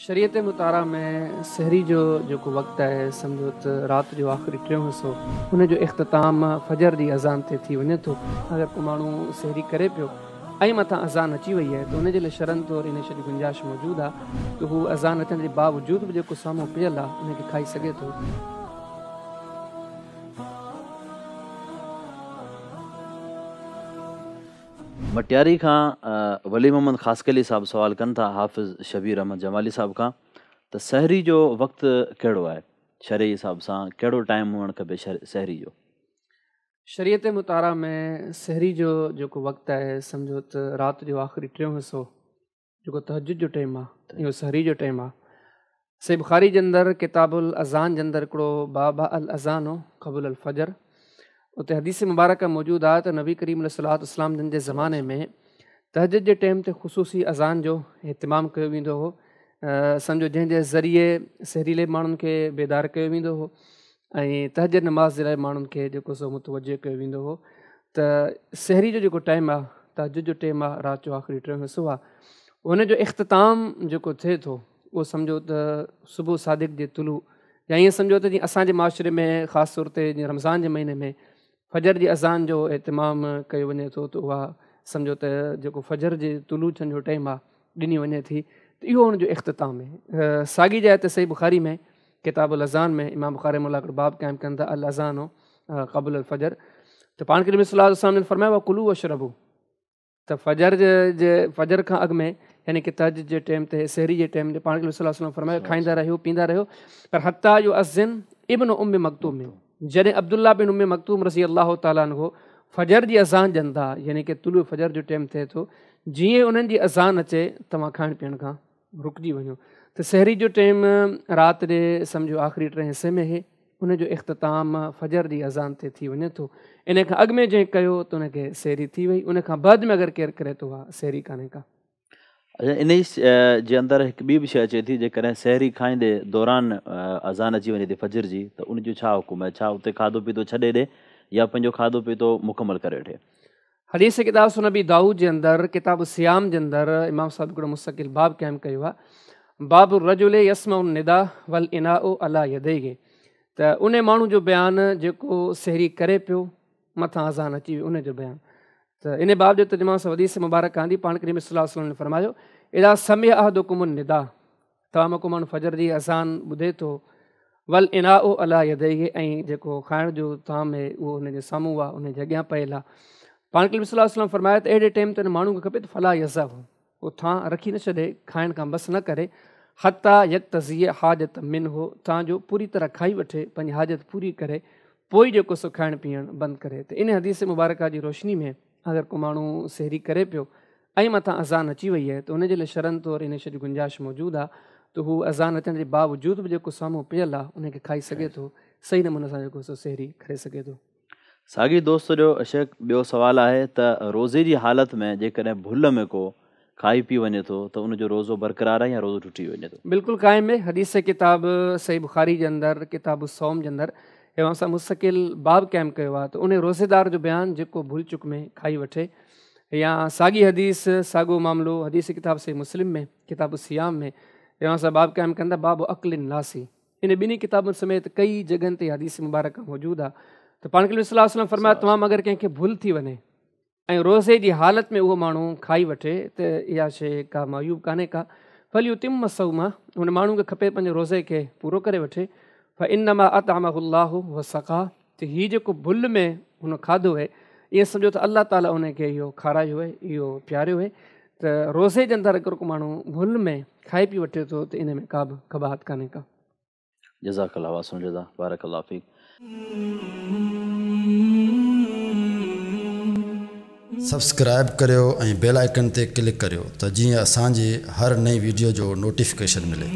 شريعت مطهره ۾ سحري جو جيڪو وقت آهي سمجهو ته رات جو آخري ٽيون حصو ان جو اختتام فجر جي اذان تي ٿي وڃي ٿو. اگر ڪو ماڻهو سحري ڪري پيو ۽ مٿان اذان اچي وئي آهي ته ان جي لاء شرعن طور ان شيء جي گنجائش موجود آهي ته هو اذان اچڻ جي باوجود به جيڪو سامهون پيل آهي ان کي کائي سگهي ٿو. مٽياري کان ولي محمد خاصخيلي صاحب سوال ڪن ٿا حافظ شبير احمد جمالي صاحب کان ته سحري جو وقت ڪهڙو آهي شرعي حساب سان ڪهڙو ٽائيم هئڻ کپي سحري جو؟ شريعت مطهره ۾ سحري جو جيڪو وقت آهي سمجهو ته رات جو آخري ٽيون حصو جيڪو تهجد جو ٽيم آهي اهو سحري جو ٽيم آهي. صحيح بخاري جي اندر ڪتاب الاذان جي اندر هڪڙو باب آهي الاذان قبل الفجر اتي حديث مبارڪه موجود آهي ته نبي ڪريم عليه الصلوة والسلام جن جي زماني ۾ تهجد جي ٽيم تي خصوصي اذان جو اهتمام ڪيو ويندو هو سمجهو جنهن جي ذريعي سحري ماڻهن کي بيدار ڪيو ويندو هو ۽ تهجد نماز جي لاء ماڻهن کي جيڪو سو متوجه ڪيو ويندو هو ته سحري جو جيڪو ٽائيم آهي تهجد جو ٽائيم آهي رات جو آخري ٽيون حصو آهي ان جو اختتام جيڪو ٿئي ٿو اهو سمجهو ته صبح صادق جي طلوع يا ائين سمجهو ته جيئن اسانجي معاشري ۾ خاص طور تي جيئن رمضان جي مهيني ۾ فجر جي اذان جو اهتمام ڪيو وڃي ٿو ته اها سمجهو ته جيڪو فجر جي طلوع ٿيڻ جو ٽائيم آهي ڏني وڃي ٿي ته اهو ان جو اختتام آهي. ساڳي جاء تي صحيح بخاري ۾ ڪتاب الاذان ۾ امام بخاري رحمه الله هڪڙو باب قائم ڪن ٿا الاذان قبل الفجر ته پاڻ ڪريم صلي الله عليه وسلم جن فرمايو وڪلوا واشربوا ته فجر جي فجر کان اڳ ۾ يعني ڪه تهجد جي ٽيم تي سحري جي ٽيم تي پاڻ ڪريم صلي الله عليه وسلم فرمايو کائيندا رهيو پيئندا رهيو پر حتيٰ يؤذن ابن ام مڪتوم جڏهن عبدالله بن ام مڪتوم رضي الله تعالٰي عنه فجر جي اذان ڏين ٿا يعني ڪه طلوع فجر جو ٽيم ٿئي ٿو جيئن انهن جي اذان اچي توهان کائڻ پيئڻ کان رڪجي وڃو ته سحري جو ٽيم رات جي سمجهو آخري ٽئين حصي ۾ آهي ان جو اختتام فجر جي اذان تي ٿي وڃي ٿو ان کان اڳ ۾ جنهن ڪيو ته ان کي سحري ٿي وئي ان کان بعد ۾ اگر ڪير ڪري ٿو اها سحري ڪانهي ڪا. اڇا انهي جي اندر هڪ ٻي به شيء اچي ٿي جيڪڏهن سحري کائيندي دوران اذان اچي وڃي ٿي فجر جي ته ان جو ڇا حڪم آهي ڇا اتي کاڌو پيتو ڇڏي ڏي يا پنهنجو کاڌو پيتو مڪمل ڪري وٺي. حديث ڪتاب سنن ابي داؤد جي اندر ڪتاب الصيام جي اندر امام صاحب هڪڙو مستقل باب قائم ڪيو آهي باب الرجل يسمع النداء والاناء علي يديه ته انهي ماڻهو جو بيان جيڪو سحري ڪري پيو مٿان اذان اچي وئي ان جو بيان ته ان باب جو ترجمو سو حديث مبارڪ آندي پاڻ ڪريم صلي الله عليه وسلم فرمايو اذا سمع احدڪم النداء توهان مان ڪو ماڻهو فجر جي اذان ٻڌي ٿو والاناء علي يديه ۽ جيڪو کائڻ جو طعام آهي اهو ان جي سامهون آهي ان جي اڳيان پيل آهي پاڻ ڪريم صلي الله عليه وسلم فرمايو ته اهڙي ٽيم تي ان ماڻهو کي کپي ته فلا يضعه اهو ٿانء رکي نه ڇڏي کائڻ کان بس نه ڪري حتيٰ يقتضي حاجة منه تان جو پوري طرح کائي وٺي پنهنجي حاجت پوري ڪري پوء ئي جيڪو سو کائڻ پيئڻ بند ڪري ته ان حديث مبارڪه جي روشني ۾ اگر ڪو ماڻهو سحري ڪري پيو ۽ مٿان اذان اچي وئي آهي ته ان جي لاء شرعن طور ان شيء جي گنجائش موجود آهي ته هو اذان اچڻ جي باوجود به جيڪو سامهون پيل آهي ان کي کائي سگهي ٿو صحيح نموني سان جيڪو سو سحري ڪري سگهي ٿو. ساڳي دوست جو شيخ ٻيو سوال آهي ته روزي جي حالت ۾ جيڪڏهن ڀل ۾ ڪو کائي پي وڃي ٿو ته ان جو روزو برقرار آهي يا روزو ٽٽي وڃي ٿو؟ بلڪل قائم آهي حديث ڪتاب صحيح بخاري جي اندر ڪتاب الصوم جي اندر امام صاحب مستقل باب قائم ڪيو آهي ته ان روزيدار جو بيان جيڪو ڀل چڪ ۾ کائي وٺي يا ساڳي حديث ساڳو معاملو حديث ڪتاب صحيح مسلم ۾ ڪتاب الصيام ۾ امام صاحب باب قائم ڪندا باب اڪل الناسي ان ٻنهي ڪتابن سميت ڪئي جڳهن تي حديث مبارڪه موجود آهي ته پاڻ ڪريم صلي الله عليه وسلم فرمايو توهان مان اگر ڪنهن کي ڀل ٿي وڃي ۽ روزي جي حالت ۾ اهو ماڻهو کائي وٺي ته اها شيء ڪا معيوب ڪانهي ڪا فليتم صومه هن ماڻهو کي کپي پنهنجي روزي کي پورو ڪري وٺي فانما اطعمه الله وسقاه ته هي جيڪو ڀل ۾ هن کاڌو آهي ائين سمجهو ته الله تعاليٰ ان کي اهو کارايو آهي اهو پياريو آهي ته روزي جي اندر اگر ڪو ماڻهو ڀل ۾ کائي پي وٺي ٿو ته ان ۾ ڪا به قباحت ڪانهي ڪا. جزاڪ الله واحسن الجزا بارڪ الله فيڪ. سبسڪرائب ڪريو ۽ بيل آئيڪن تي ڪلڪ ڪريو ته جيئن اسان جي هر نئين ويڊيو جو نوٽيفڪيشن ملي.